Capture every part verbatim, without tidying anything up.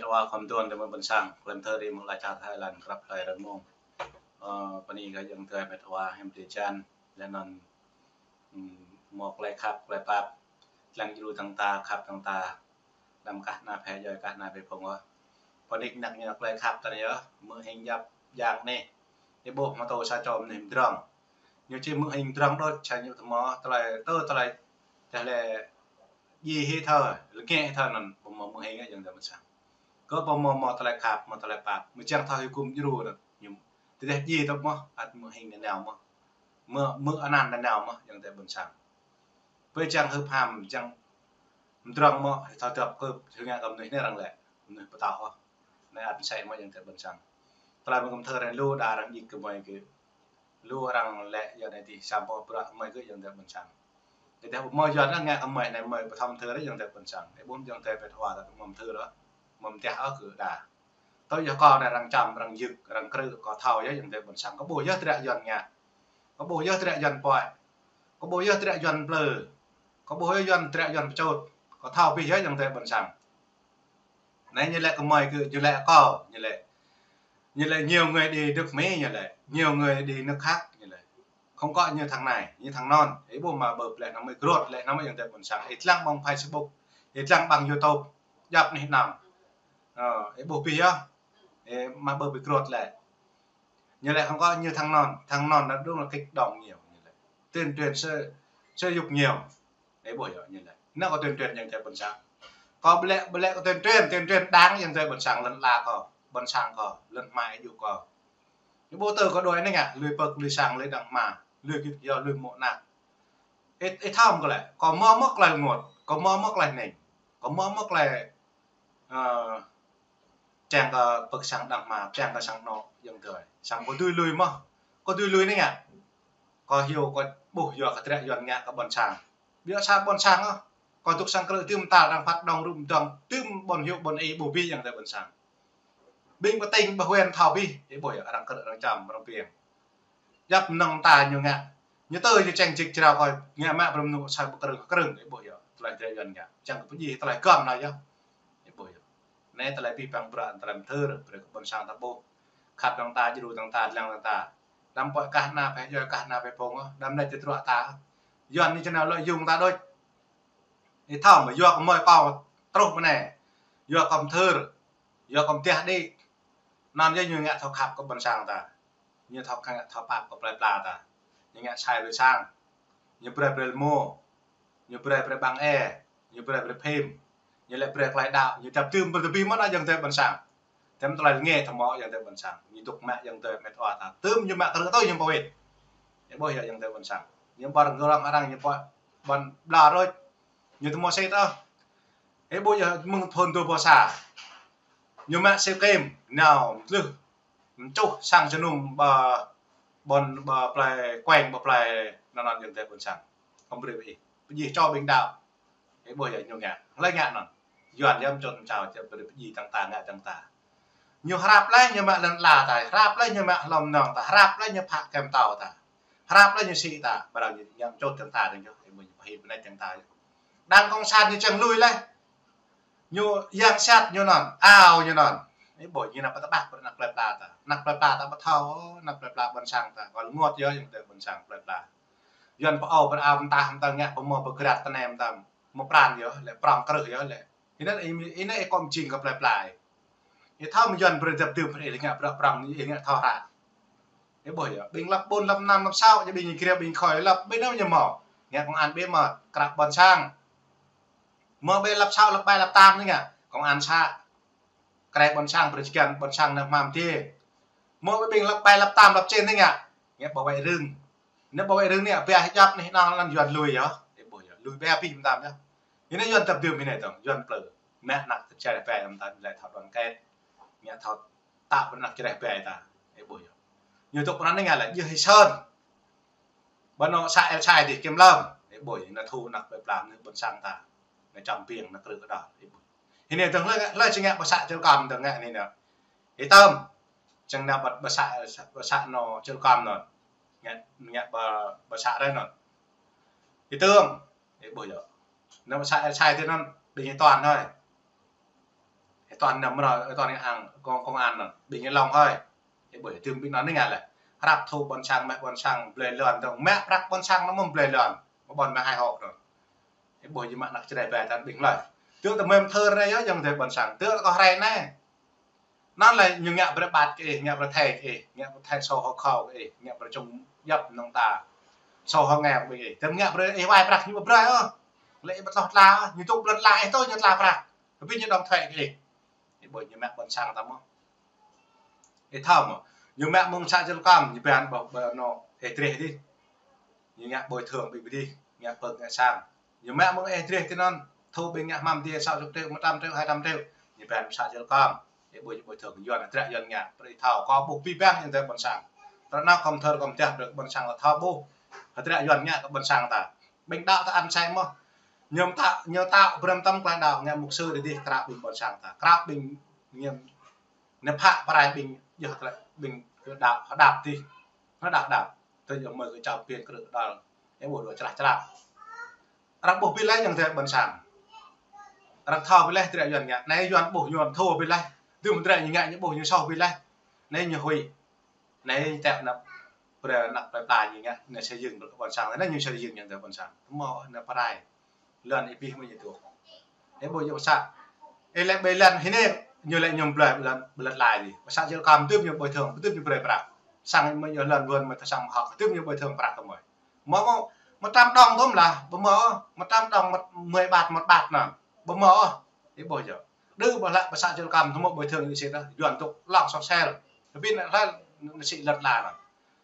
Wa khom tuan tơ mơ̆ng ƀôn sang, klem thơ ri mơ̆ng la čar Thái Lan, krăp hlơi rơmông. Ơ, pơ anai kơ ayŏng adơi met wa hiam tê jan, lĕ anŭn, ưm, mơ̆ klei khăp, klei pap, lăng djru tăng ta, khăp tăng ta, lăm kah na phe joi, kah na phe phong wa. Pơ anai kơ anăk ñu klei khăp ta anai yơh, mơ̆ hing jap jang anai. Ih ƀuh mơ̆ tô sa čom anai mdrŏng. Ñu či mơ̆ hing mdrŏng đôč, sa ñu tơ mơ̆, tơlơi, tơ tơlơi, tơlơi djai hĭ thơ, lĕ ngĕ hĭ thơ anŭn, ƀu mơ̆ mơ̆ hing ayŏng adơi ƀôn sang. Kơ ƀu mơ̆ mơ̆ tơlơi khăp, mơ̆ tơlơi pap, mơ̆ čang thâo hĭ gum djru anŭn, ñu. Tơdah djai tơ mơ̆, ăt mơ̆ hing nanao mơ̆. Mơ̆, mơ̆ anăn nanao mơ̆, ayŏng adơi ƀôn sang. Pơ čang hưp ham, čang mdrŏng mơ̆, thâo tơp kơ, hơngă kơ mơnuih anai arăng lĕ, mơnuih pơtao hŏ. Anai ăt mơsĕ mơ̆ ayŏng adơi ƀôn sang. Tơlơi mơ̆ng kơm thơ anai lu đa arăng djik kơ mơi kơ. Lu arăng lĕ yua anai tih samơ̆ bruă mơi kơ ayŏng adơi ƀôn sang. Tơdah mơi yua anai ngă kơ mơi anai mơi pơthâo thơ đôč ayŏng adơi ƀôn sang. Ih ƀuh ayŏng adơi pet wa ta mơ̆ thơ đôč. Mơ̆ teh ôh kơ đa. Tơ yơh kâo anai arăng čăm, arăng yŭk, arăng krư̆, kâo thâo yơh ayŏng adơi ƀôn sang. Kâo ƀuh yơh tơdră Yuan ngă. Kâo ƀuh yơh tơdră Yuan pơai. Kâo ƀuh yơh tơdră Yuan plư. Kâo ƀuh yơh Yuan tơdră Yuan pơčôt. Kâo thâo abih yơh ayŏng adơi ƀôn sang. Anai ñu lĕ kơ mơi kơ, ñu lĕ kâo, ñu lĕ. Ñu lĕ nhiều người đi nước Mỹ, ñu lĕ. Nhiều người đi nước khác, ñu lĕ. Không có như thằng này, như thằng non. Ih ƀuh mă ƀơ plĕ năm mơi grot lĕ năm ayŏng adơi ƀôn sang. Ih lăng ƀăng Facebook, ih lăng ƀăng YouTube. Djăp anih anŏm. Ơ, ih ƀuh abih yơh. Ih mă ƀơ ƀu grot lĕ. Ñu lĕ không có như thằng non, thằng non nó đúng là kích động nhiều, ñu lĕ. Tuyên truyền sự, sự dục nhiều. Ih ƀuh yơh, ñu lĕ. Anai kâo tuyên truyền ayŏng adơi ƀôn sang. Kâo ƀu lĕ, ƀu lĕ kâo tuyên truyền, tuyên truyền đáng ayŏng adơi ƀôn sang lŏn ala kâo, ƀôn sang kâo, lŏn hmua ih djru kâo. Ñu ƀu tơ kâo đuaĭ anai ngă, lui pơ̆k, lui sang, lui đang hmua, lui git yơh, lui mơ̆ anăk. Ih, ih thâo mơ̆ kơ lĕ, kâo mơ̆ mơ̆ klei rơngot, kâo mơ̆ mơ̆ klei hnêng, kâo mơ̆ mơ̆ klei, ơ, čang kơ pơ̆k sang đang hmua, čang kơ sang anŏ ayŏng adơi. Sang kâo dưi lui mơ̆. Kâo dưi lui anai ngă. Kâo hyu kâo ƀuh yua kơ tơdră Yuan ngă kơ ƀôn sang. Biă sa ƀôn sang ôh. Kâo dŏ sang krư̆ tơm tal arăng phat dŏng rŭm dŏng tơm ƀôn hyu ƀôn ih ƀuh abih ayŏng adơi ƀôn sang. Ƀing pơtĭng ƀơ huyện thâo abih, ih ƀuh yơh arăng krư̆ arăng čăm arăng piêng. Djăp mơnơ̆ng ta ñu ngă. Ñu tơ ñu čang jik jrao kơ ngă mă brơ̆m nŭ sa ƀu krư̆ krư̆, ih ƀuh yơh. Tơlơi tơdră Yuan ngă. Čang kơ pơjing tơlơi gơ̆m anai yơh. Ih ƀuh yơh. Anai tơlơi pih păng bruă tơlơi mơthưr, brơi kơ ƀôn sang ta ƀuh. Khăp tăng ta, djru tăng ta, lăng tăng ta. Đăm pơ̆ kah na phe joi kah na phe phong ôh, đăm lĕ tơdruă ta. Yuan ñu či nao lŏ yŭng ta đôč. Ih thâo mơ̆ yua kơ mơi kâo truh mơ̆ anai. Yua kơ mơthưr. Yua kơ mơtiah đĭ. Anŭn yơh ñu ngă thâo khăp kơ ƀôn sang ta. Ñu thâo khă ngă thâo pap kơ plei pla ta. Ñu ngă sai lui sang. Ñu brơi brơi rơmô. Ñu brơi brơi ƀăng e. Ñu brơi brơi phim. Ñu lĕ brơi klei đaŏ. Ñu djăp dưm brơi tơbih mơ̆n ayŏng adơi ƀôn sang. Tơm tơlơi lĕ ngă thâo mơ̆ ayŏng adơi ƀôn sang. Ñu dŏ mă ayŏng adơi met wa ta. Tơm ñu mă krư̆ tơ ñu pơwĭt. Ih ƀuh yơh ayŏng adơi ƀôn sang. Ñu ƀar ngơrăng arăng ñu pơ̆ ƀon bla rôč. Ñu tơ mơ̆ sĭt ôh. Ih ƀuh yơh mơ̆ng thun dua ƀuh sa. Ñu mă SEA Games nao mlưh. Mčuh sang jơnum ƀơ ƀon ƀơ plei kueng ƀơ plei anŭn anŭn ayŏng adơi ƀôn sang. Kâo brơi ƀing ih. Pơjing čô ƀing đaŏ. Ih ƀuh yơh ñu ngă. Hlơi ngă anŭn. Yuan yơh mčŭt mčao čơ brơi pơjing tăng ta ngă tăng ta. Ñu hrăp lĕ ñu mă lŏn ala ta. Hrăp lĕ ñu mă hlŏm nong ta. Hrăp lĕ ñu phă kem tâo ta. Hrăp lĕ ñu sĭ ta. Ƀrâo ñu ngă mčŭt tăng ta dơ̆ng yơh. Ih ƀuh ñu pơhĭ pơnĕč tăng ta. Đang cộng sản ñu čang lui lĕ. Ñu yang sat ñu anŭn, ao ñu anŭn. Ih ƀuh ñu anăp pơtơƀah pơ anăp plei pla ta. Anăp plei pla ta ƀu thâo, anăp plei pla ƀôn sang ta. Kâo rơngot yơh ayŏng adơi ƀôn sang plei pla. Yuan pơ ao pơ ao mơta mơta ngă pơmơ̆ pơgrat tơnem ta. Mơ̆ pran yơh lĕ, prŏng krư̆ yơh lĕ. Ih anai, ih anai ih kơ mơjing kơ plei pla. Ih thâo mơ̆ Yuan brơi djăp dưm brơi ih ngă bruă prŏng ih ngă thâo hră. Ih ƀuh yơh, ƀing lăp ƀôn lăp năm lăp sao, yơh ƀing ñu kriê ƀing khôi lăp, ƀing anŭn ñu mơ̆. Ngă công an ƀĕ mơ̆, krăp ƀôn sang. Mơ̆ ƀĕ lăp sao lăp ƀai lăp tam anai ngă, công an xã. Krăp ƀôn sang brơi čơkăn ƀôn sang nao hmam tê. Mơ̆ ƀĕ ƀing lăp ƀai lăp tam lăp čen anai ngă. Ngă bảo vệ rừng. Anai bảo vệ rừng anai, ƀiă djăp anai nao lăng Yuan lui yơh. Ih ƀuh yơh, lui ƀiă abih mơtam yơh. Ih anai Yuan djăp dưm ih anai tơ̆ng, Yuan plư. Mă anăk tơčer ƀai mơtam lĕ thâo đoàn kết. Ngă thâo ta ƀu anăk čơreh ƀai ta. Ih ƀuh yơh. Ñu tŭk pơnăn anai ngă lĕ, yơh hĭ sơn. Ƀơ anŏ xã El Sai dih Kiểm Lâm. Ih ƀuh yơh, ñu thu anăk plei pla ñu ƀôn sang ta. Ñu čăm piêng anăk krư̆ kơđah. Ih ƀuh. Ih anai tơ̆ng hlơi, hlơi či ngă ƀơ xã Čư̆ Kăm tơ̆ng ngă anai nă. Ih tơm. Čang nao ƀơ, ƀơ xã, ƀơ xã anŏ Čư̆ Kăm anŭn. Ngă, ngă ƀơ, ƀơ xã rai anŭn. Ih tơ̆ng. Ih ƀuh yơh. Anŏ ƀơ xã El Sai tui anŭn, ƀing ih toàn thôi. Ê, toàn năm rồi, ê, toàn cái hàng công, công an rồi. Ƀing ñu lông hơi. Ê, ƀuh, tơm ƀing anŭn anai ngă lĕ. Hrăp thâo ƀôn sang, mă ƀôn sang, blơi lŏn, dŏng mă prăk ƀôn sang anŭn mơ̆n blơi lŏn. Mă ƀôn mă hai hŏk rồi. Ê, ƀuh, ñu mă anăk čơđai ƀai tơl ƀing lơi. Tơl tơmĕm thơr anai yơh, ayŏng adơi ƀôn sang. Tơl kơ hrơi anai. Anŭn lĕ ñu ngă brơi ƀat kơ ih, ngă brơi thai kơ ih, ngă brơi thai sô hŏ khâu kơ ih, ngă brơi čung djŏp nŏng ta. Sô hŏ ngă kơ ih. Tơm ngă brơi ih wai prăk ñu ƀu brơi ôh. Lĕ ih ƀu tloh tla ôh, ñu tŭk ƀlŏn tla ih tui ñu tla prăk. Tapi ñu dŏng thai kơ ih. Ih ƀuh ñu mă ƀôn sang ta mơ̆. Ih thâo mơ̆. Ñu mă mơ̆ng să jơl kăm, ñu ƀan ƀuh ƀơ nô, ih dreh dih. Ñu ngă bồi thường ƀing ih dih, ngă pơ̆k ngă sang. Ñu mă mơ̆ng ih dreh tui anŭn, thâo ƀing ngă hmam dih sa chục triệu, một trăm triệu, hai trăm triệu. Ñu ƀan să jơl kăm. Ih ƀuh ñu bồi thường Yuan, hơdră Yuan ngă, brơi ih thâo, kâo ƀuh abih bang ayŏng adơi ƀôn sang. Tơl anŭn kâo thơr kâo pơdah brơi ƀôn sang ta thâo ƀuh. Hơdră Yuan ngă kơ ƀôn sang ta. Ƀing đaŏ ta ăn sai mơ̆. Ñu ta, ñu ta brăm tơm klai đaŏ ngă mục sư dih dih krao ƀing ƀôn sang ta. Krao ƀing ñu nao phă prai ƀing yơh tơlơi ƀing kơ đaŏ, hơđăp dih. Hơđăp đaŏ. Tơl yơh mơi kơ čao piên krư̆ đal. Ê ƀuh dŏ črah črah. Arăng ƀuh ƀiă laih ayŏng adơi ƀôn sang. Arăng thâo ƀiă laih hơdră Yuan ngă. Anai Yuan ƀuh Yuan thâo ƀiă laih. Tơm hơdră ñu ngă ñu ƀuh ñu soh ƀiă laih. Anai ñu huĭ. Anai tĕ anăp brơi anăk plơi pla ñu ngă, anai xây dựng brơi kơ ƀôn sang. Anai ñu xây dựng ayŏng adơi ƀôn sang. Tơma anai prai. Lŏn ih pih mơ̆ ñu tŭk. Ê ƀuh yơh pơsă. Ê lĕ ƀơi lŏn hĭ anai, ñu lĕ ñu blơi ƀơi lŏn, ƀơi lŏn lai dih. Pơsă jơl kăm tơm ñu bồi thường, tơm ñu brơi prăk. Sang mơ̆ yơh lŏn Yuan mơ̆ tơ sang mơ̆ hŏk, tơm ñu bồi thường prăk kơ mơi. Mơ̆ mơ̆, một trăm đồng tơm lah, ƀu mơ̆ ôh, một trăm đồng một, mười baht một baht anŭn. Ƀu mơ̆ ôh. Ih ƀuh yơh. Đơ ƀuh lă pơsă jơl kăm tơm mơ̆ bồi thường ih sĭt dah, Yuan tŭk lŏng sŏk sel. Tapi anai hlơi nao sĭ lŏn la anŭn.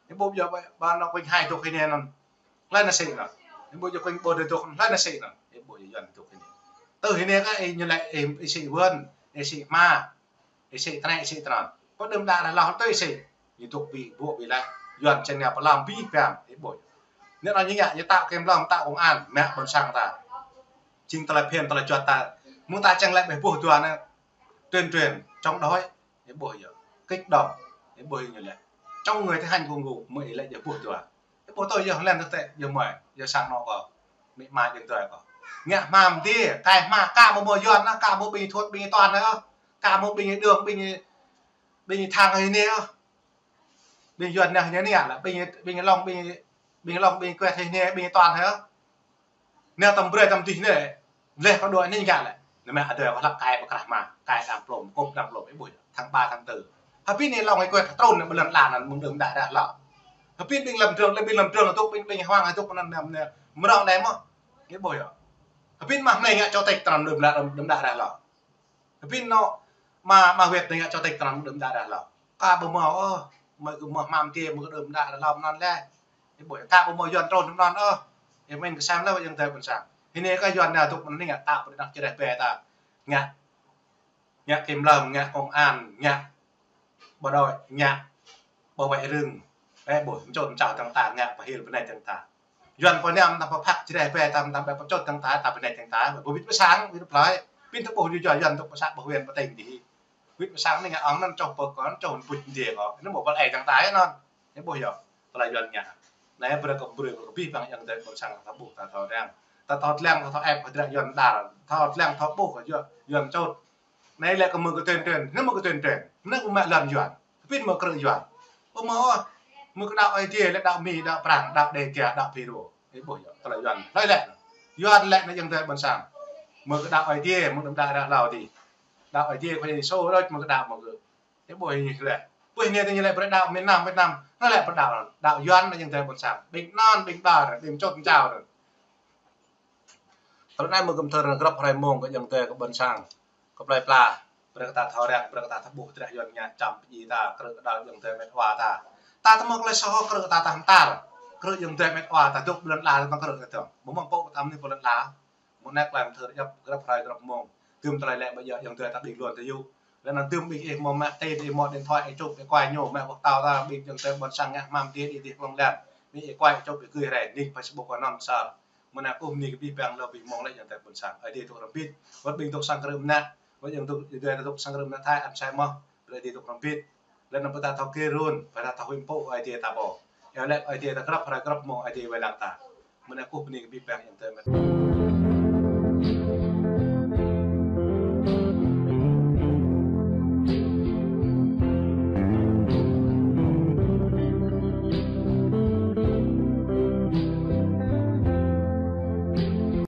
Ih ƀuh yơh ƀơi, ƀơi anŏ kuing hai tŭk hĭ anai anŭn. Hlơi nao sĭ anŭn. Ih ƀuh yơh kuing ƀuh dua tŭk hlơi nao sĭ anŭn. Ih ƀuh yơh Yuan tŭk hĭ anai. Tơ hĭ anai kơ ih ñu lĕ ih, ih sĭ Yuan, ih sĭ hma. Ih sĭ tơnai, ih sĭ tơnăn. Pơ đưm đă ră hloh tơ ih sĭ. Ñu tŭk ƀing ƀuh ƀiă laih. Yuan čang nao pơlăm abih bang, ih ƀuh. Anŭn ñu ngă, ñu tao kiểm lâm, tao công an, mă ƀôn sang ta. Jing tơlơi phiăn, tơlơi juăt ta. Mơ̆ng ta čang lĕ ƀuh dua anai. Tuyên truyền, chống đối. Ih ƀuh yơh. Kích động. Ih ƀuh ñu lĕ. Chống người thi hành công vụ, mơ̆ ih lĕ yơh ƀuh dua. Ih ƀuh tui yơh lĕ tơtĕ yơh mơi, yơh sang anŏ kâo. Mĭ ma ayŏng adơi kâo. Ngă hmam dih, kai hma, ka ƀu mơ̆ Yuan anŭn, ka ƀu ƀing thuăt ƀing toàn hă. Ka ƀu ƀing đường, ƀing, ƀing thang hĭ anai ôh. Ƀing Yuan anai hĭ anai lĕ, ƀing, ƀing lŏng, ƀing, ƀing lŏng, ƀing kuet hĭ anai, ƀing toàn hă. Anai tơm brơi tơm dih anai. Leh kơ dua anai ngă lĕ. Anai mă adơi kơ hlăk kai pơkrah hma, kai đang plôm, kŏp đang plôm, ih ƀuh. Tháng ba tháng tư. Hơbĭt anai lŏng ih kuet trŭn anai ƀơi lŏn la anŭn mơ̆ng đưm đă ră hloh. Hơbĭt ƀing lâm trường, lĕ ƀing lâm trường tŭk ƀing, ƀing hwang tŭk anŭn anai, anai. Mrŏng anai mơ̆. Ih ƀuh yơh. Hơbĭt mă anai ngă chủ tịch tơnăn đưm đă, đưm đă ră hloh. Hơbĭt anŏ mă, mă Việt anai ngă chủ tịch tơnăn đưm đă ră hloh. Ka ƀu mơ̆ ôh, mơi kơ mơ̆ hmam dih, mơi kơ đưm đă ră hloh anŭn lĕ. Ih ƀuh, ka ƀu mơ̆ Yuan trŭn anŭn ôh. Ih mĭn kơ sem lĕ ayŏng adơi ƀôn sang. Hĭ anai kơ Yuan nao tŭk anai ngă tao ƀơi anăk čơđai ƀai ta. Ngă, ngă kiểm lâm, ngă công an, ngă bộ đội, ngă bảo vệ rừng. Ê ƀuh, mơčot mơčao tơ̆ng ta, ngă pơhil pơnĕt tơ̆ng ta. Yuan pơnăm ta pơphak čơđai ƀai ta, ta ƀai pơčot tơ̆ng ta, ta pơnĕt tơ̆ng ta. Ƀu wĭt pơ sang, wĭt pơ plơi. Ƀing ta ƀuh ñu juă Yuan tŭk pơ să ƀuh Yuan pơtĕng dih. Wĭt pơ sang anai ngă ŏng anŭn čoh pơk kơ, čoh pŭč dih kơ. Anŭn ƀu pơlai tơ̆ng ta anŭn. Ih ƀuh yơh. Tơlơi Yuan ngă. Anai brơi kơ brơi kơ abih bang ayŏng adơi ƀôn sang ta ƀuh ta thâo răng. Ta thâo lăng, ta thâo ĕp hơdră Yuan đar. Thâo lăng, thâo ƀuh kơ Yuan, Yuan čut. Anai lĕ kơ mơi kơ tuyên truyền, anai mơi kơ tuyên truyền. Anai kơ mă lŏn Yuan. Tapi mơi krư̆ Yuan. Ƀu mơ̆ ôh, mơi kơ đaŏ Aê Diê lĕ đaŏ Mi, đaŏ Prang, đaŏ Đêga, đaŏ Phi Rô. Ih ƀuh yơh, tơlơi Yuan. Hlơi lĕ. Yuan lĕ anai ayŏng adơi ƀôn sang. Mơi kơ đaŏ Aê Diê, mơi đưm đă ră hloh dih. Đaŏ Aê Diê Khua Yang Yêsu đôč mơi kơ đaŏ mơi kơ. Ih ƀuh ñu lĕ. Ƀuh anai tơ ñu lĕ brơi đaŏ miền Nam Việt Nam. Hlơi lĕ brơi đaŏ, đaŏ Yuan anai ayŏng adơi ƀôn sang. Ƀing anŭn, ƀing ƀar, ƀing mơčot mơčao anŭn. Tơl anai mơi kơ thơr grăp hrơi mông kơ ayŏng adơi kơ ƀôn sang. Kơ plơi pla. Brơi kơ ta thâo răng, brơi kơ ta thâo ƀuh hơdră Yuan ngă čăm pơjing ta, krư̆ kơ đaŏ ayŏng adơi met wa ta. Ta tơmơ̆ tơlơi soh krư̆ kơ ta, ta hơmtar. Krư̆ ayŏng adơi met wa ta dŏ ƀơi lŏn la ta krư̆ kơ tơ̆ng. Ƀu mơ̆ng pô kơ ta mơ̆n ƀơi lŏn la. Mơ̆ng anai tơlơi thơr djŏp grăp hrơi grăp mông. Tơm tơlơi lĕ ƀơi yơh ayŏng adơi ta ƀing luan ta yŭ. Lĕ anŭn tơm ƀing ih mơ̆ mă tin, ih mơ̆ điện thoại, ih čŭp, ih kuai ñu, mă ƀuh tao ta, ƀing ayŏng adơi ƀôn sang ngă hmam dih, ih dih klŏng lĕ. Ƀing ih kuai, ih čŭp, ih gưi rai, nick Facebook anŭn sar. Mơ̆ng anai kơkuh bơni kơ abih bang lŏ ƀing mơ̆ng lĕ ayŏng adơi ƀôn sang. Aê Diê tŭk hrŏm hơbĭt. Wơ̆t ƀing tŭk sang krư̆ mơnă. Wơ̆t ayŏng adơi tŭk sang krư̆ mơnă Thái ăn sai mơ̆. Brơi Aê Diê tŭk hrŏm hơbĭt. Lĕ anŭn ƀing ta thâo kơ run, ƀing ta thâo huĭ pô Aê Diê ta pô. Yua lĕ Aê Diê ta grăp hrơi grăp mông Aê Diê wai lăng ta. Mơ̆ng anai kơkuh bơni kơ abih bang ayŏng adơi met.